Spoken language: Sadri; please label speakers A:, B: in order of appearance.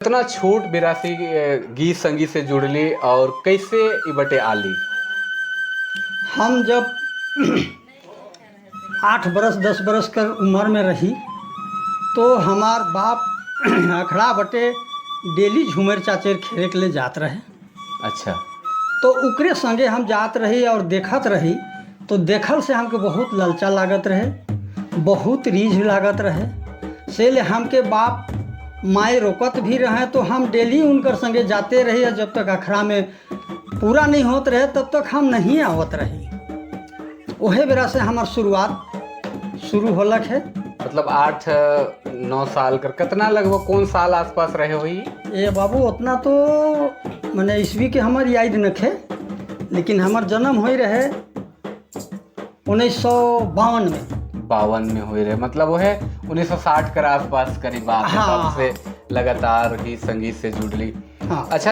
A: कितना छोट बिरासी गीत संगीत से जुड़ली और कैसे ई बटे आली?
B: हम जब 8 बरस, 10 बरस कर उम्र में रही तो हमार बाप अखड़ा बटे डेली झूमर चाचेर खेले के लिए जात रहे। तो उकरे संगे हम जात रही और देखत रही, तो देखल से हमके बहुत ललचा लागत रहे, बहुत रीझ लागत रहे। से ले हमके बाप माए रोकत भी रहे तो हम डेली उनकर संगे जाते रही और जब तक अखड़ा में पूरा नहीं होत रहे, तब तक हम नहीं आवत रही। ओहे बेरा से हमार शुरुआत शुरू होलक है।
A: मतलब 8-9 साल कर कितना लगभग कौन साल आसपास रहे हुई?
B: ए बाबू, उतना तो मने ईस्वी के हमर याद नखे, लेकिन हमर जन्म होई रहे 1952 में।
A: 52 में हुई रहे, मतलब वो है 1960 कर आसपास करीब बात है।
B: हाँ।
A: तब से लगातार गीत संगीत से जुड़ली?
B: हाँ।
A: अच्छा।